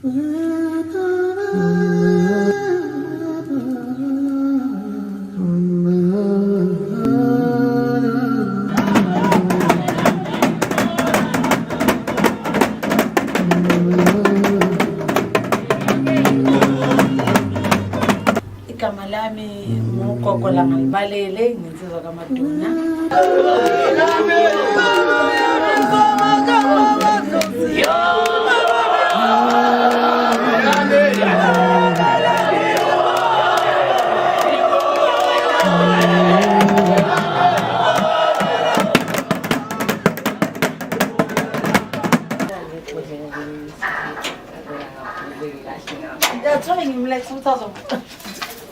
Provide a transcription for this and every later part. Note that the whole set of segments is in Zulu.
Igama lami ngugogo Langalibalele, nginsizwa kaMaduna. That's why ngimletha ukuthi azo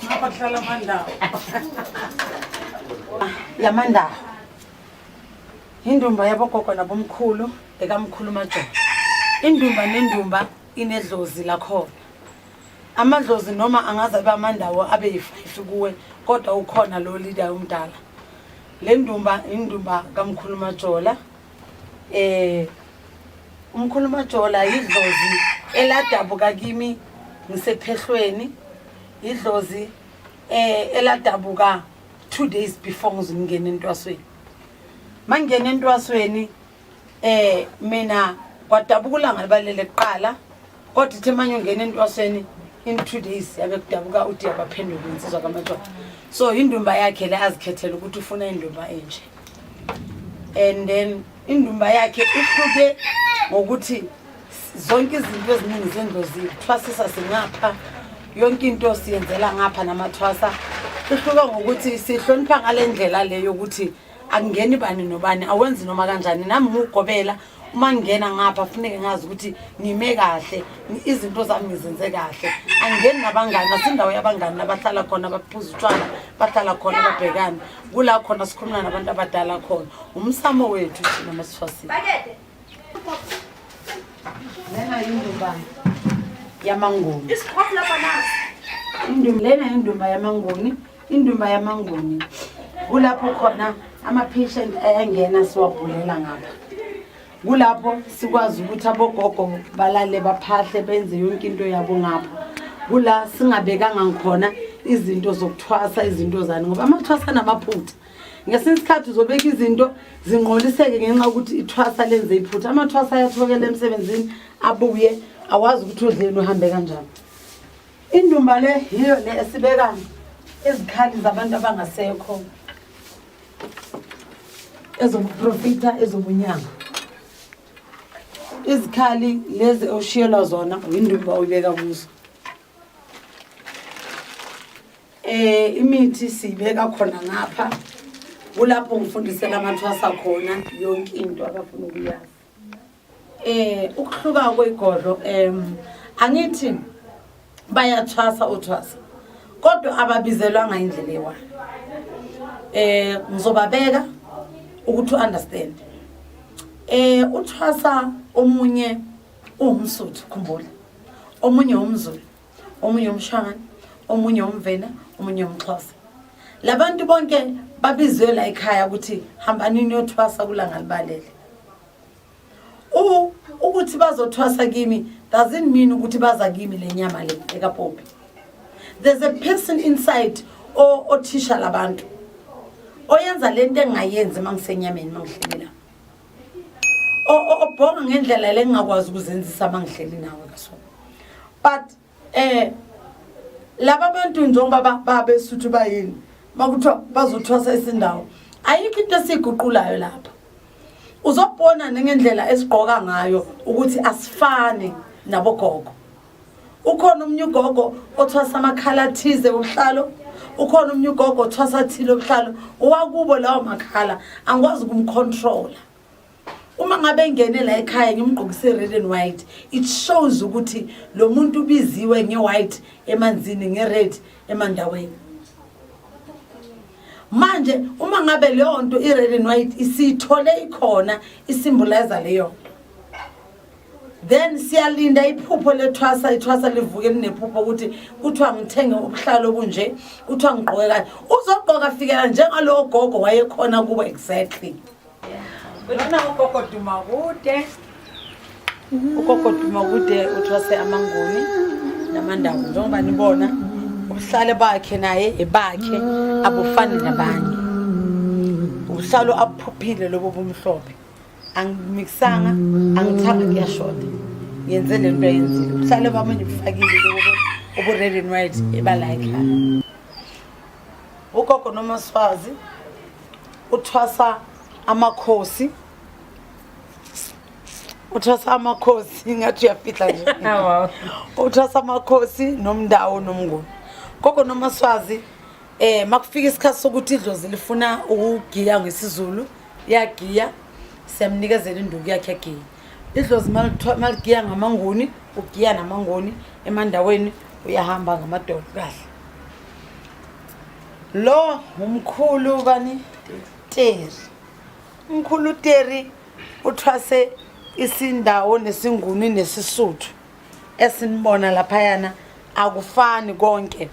ngapha kuhlala amandawo. Yamandawo. Indumba yabogogo nabomkhulu ekamkhulu Majola. Indumba nendumba inedlozi lakhona. Amadlozi noma angaze abe amandawo abe yi-five kuwe kodwa ukhona lo leader omdala. Le ndumba indumba kamkhulu Majola. Eh umkhulu Majola yidlozi eladabuka kimi ngisephehlweni. Idlozi eladabuka 2 days before ngizongena entwasweni. Mangena entwasweni mina kwadabuka ulanga libalele kuqala, kodwa ithe manje ungena entwasweni in 2 days yabe kudabuka uthi yabaphenduka insizwa kaMajola. So indumba yakhe le azikhethela ukuthi ufuna indumba enje. And then indumba yakhe ihluke ngokuthi zonke izinto eziningi zendlozi thwasisa singapha, yonke into siyenzela ngapha namathwasa. Ihluka ngokuthi sihlonipha ngale ndlela le yokuthi akungeni bani nobani, awenzi noma kanjani. Nami ngugobela, uma ngingena ngapha funeke ngazi ukuthi ngime kahle, izinto zami ngizenze kahle. Angingeni nabangani, asindawo yabangani abahlala khona baphuza utshwala, bahlala khona babhekane. Kula khona sikhuluma nabantu abadala khona. Umsamo wethu thina masithwasile. Lena indumba yamaNguni. Lena indumba yamaNguni, indumba yamaNguni. Kulapho khona ama-patient ayangena siwabhulela ngapha. Kulapho sikwazi ukuthi abogogo balale baphahle benze yonke into yabo ngapha. Kula singabekanga khona izinto zokuthwasa, izinto zani, ngoba amathwasa anamaphutha. Ngesinye isikhathi uzobeka izinto zinqoliseke ngenxa yokuthi ithwasa lenze iphutha. Amathwasa ayathokela emsebenzini abuye awazi ukuthi udleni uhambe kanjani. Indumba le yiyo le esibeka izikhali zabantu abangasekho, ezobuprofita, ezobunyanga. Izikhali lezi oshiyelwa zona indumba uyibeka kuzo. Imithi siyibeka khona ngapha, kulapho ngifundisela amathwasa khona yonke into abafuna ukuyazi. Ukuhluka kwegodlo, angithi bayathwasa uthwasa, kodwa ababizelwanga indlela eyi-one. Ngizobabeka ukuthi u-understand. Uthwasa omunye uwumSuthu, khumbula, omunye umZulu, omunye umShangane, omunye umVenda, omunye umXhosa. Labantu bonke babizwe la ekhaya ukuthi hambani niyothwasa kulanga libalele. Ukuthi bazothwasa kimi doesn't mean ukuthi baza kimi le nyama le ekaPopi. There's a person inside othisha labantu oyenza lento engayenzi mangisenyameni mangihleli la. Obhonga ngendlela le ngingakwazi ukuzenzisa mangihleli nawe kaso. But laba bantu njengoba babesuthu bayini makuthiwa bazothwasa isindawo, ayikho into esiguqulayo lapha. Uzobona nengendlela esigqoka ngayo ukuthi asifani nabogogo. Ukhona omunye ugogo othwasa amakhala athize ubuhlalo, ukhona omunye ugogo othwasa athile ubuhlalo, owakubo lawo makhala angikwazi ukumcontrola. Uma ngabe engene la ekhaya ngimgqokise red and white, it shows ukuthi lo muntu ubiziwe nge-white emanzini, nge-red emandaweni. Manje uma ngabe leyo nto i-red and white isiyithole ikhona, isymbolize leyo nto, then siyalinda iphupho lethwasa, ithwasa livuke linephupho ukuthi kuthiwa ngithenge ubuhlalo obunje, kuthiwa ngigqoke kanje. Uzogqoka fikela njengalowo gogo wayekhona kubo exactly. Lona ugogo Dumakude. Ugogo Dumakude uthwase amaNguni namandawo njengoba nibona ubuhlalo bakhe naye ebakhe abufani nabanye. Ubuhlalo abuphuphile lobo bumhlophe. Angimixanga, angithanga kuyashoda. Ngenze lento ayenzile. Ubuhlalo bami ngibufakile lobo obu red and white ebala ekhaya. Ugogo noMaswazi uthwasa amakhosi uthwasa amakhosi ngathi uyafihla nje uthwasa amakhosi nomndawo nomnguni gogo nomaswazi eh makufika isikhathi sokuthi idlozi lifuna ukugiya ngesizulu yagiya siyamnikezela induku yakhe agiye idlozi maligiya ngamanguni ugiya namanguni emandaweni uyahamba ngamadolo kahle lo umkhulu bani Teri umkhulu Teri uthwase isindawo nesinguni nesisuthu esinibona laphayana akufani konke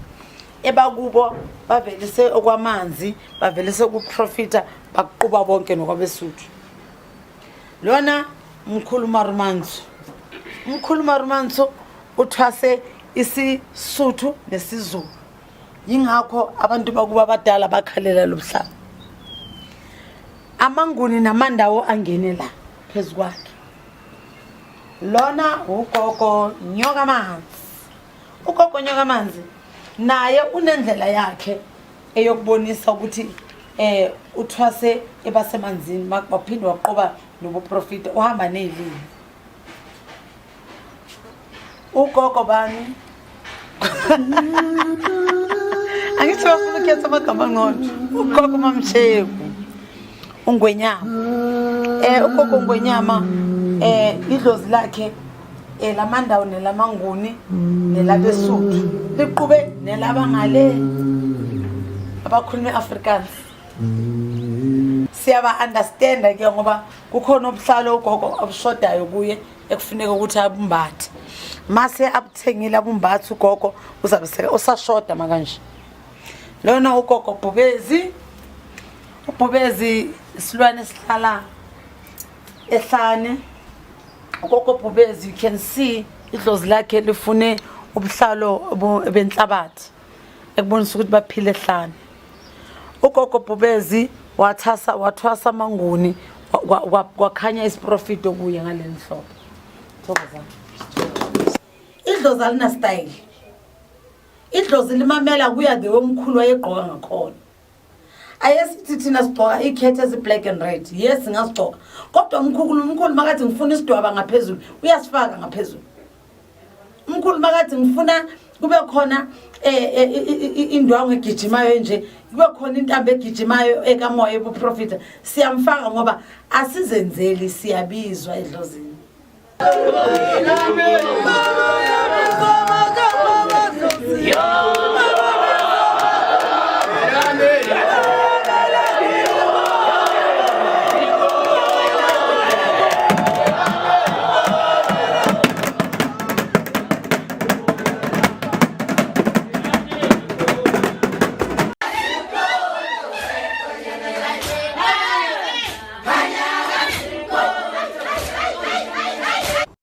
ebakubo bavelise okwamanzi bavelise ukuprofita bakuquba bonke nokwabesuthu lona mkhulu marumanso mkhulu marumanso uthwase isisuthu nesizulu yingakho abantu bakuba abadala bakhalela lobuhlaba amanguni namandawo angene la phezu kwakhe lona ugogo nyoka amanzi ugogo nyoka amanzi naye unendlela yakhe eyokubonisa ukuthi eh uthwase ebasemanzini waphinde waqoba nobuprofita uhamba nezilimi ugogo bani angithi bafuna ukhetha amagama angcono ugogo mamsheku ungwenyama eh ugogo ungwenyama eh idlozi lakhe eh lamandawo nelamanguni nelabesuthu liqube nelabangale abakhuluma iAfrikaans siyaba understand ke ngoba kukhona ubuhlalo ugogo abushodayo kuye ekufuneka ukuthi abumbathe mase abuthengile abumbathe ugogo uzabe seka usashoda makanje lona ugogo bhubezi ubhubezi isilwane esihlala ehlane ugogo bhubezi you can see idlozi lakhe lifune ubuhlalo benhlabathi ekubonisa ukuthi baphile ehlane ugogo bhubezi wathasa wathwasa amanguni kwakhanya isiprofito kuye ngaleli hlobo thokozani idlozi alina style idlozi limamela kuya the omkhulu wayegqoka ngakhona ayesithi thina sigqoka iy'khethe ezi-black and red yes singazigqoka kodwa umkhulu umkhulu makathi ngifuna isidwaba ngaphezulu uyasifaka ngaphezulu umkhulu makathi ngifuna kube khona eh, eh, indwangu egijimayo nje kube khona intambo egijimayo ekamoya ebuprofita siyamfaka ngoba asizenzeli siyabizwa edlozini. Amen.